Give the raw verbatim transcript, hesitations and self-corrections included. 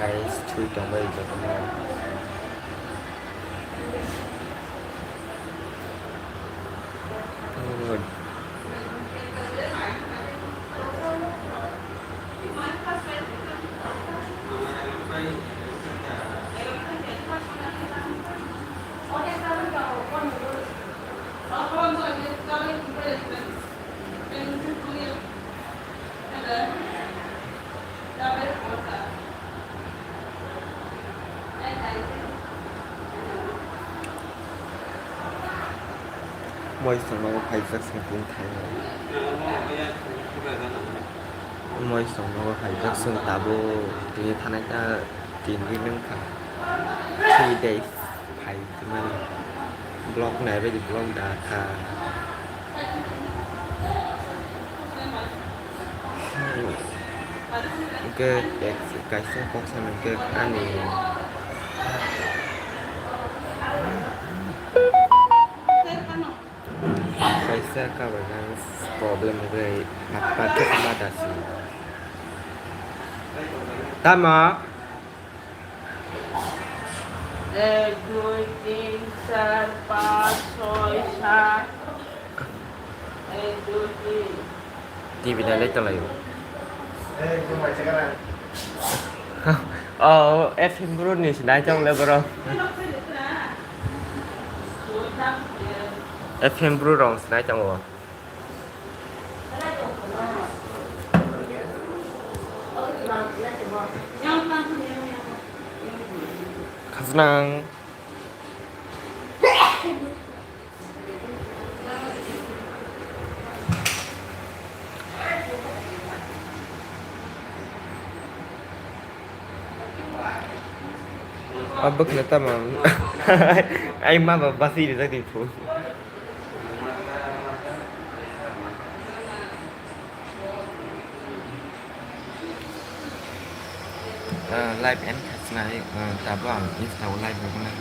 Guys, thui tongbai jotono. Moi songnogo phaijak song tini thaino. Moi songnogo phaijak song tabuk tini thanai ta tin din wngkha. Three days. Phai mani vlog nai bai di vlog da kha. Hwnkhe kaisa kok sanai khe ani kaisa kabailang problem wngwi pat pat khe ma dasi. Tamo? এক, দুই, তিন, চার, পাঁচ, ছয়, সাত। এক, দুই, তিন। T V nai lai tonglaio. Oh, F M Bru ni se nai tong le borok. F M Bru rong se nai tongo. Khajnang. Abak na tamam. Ai ma ba basi ri zai phu. Ah, live end khasnai, ah, tabuk ang Insta o live rwgwnai.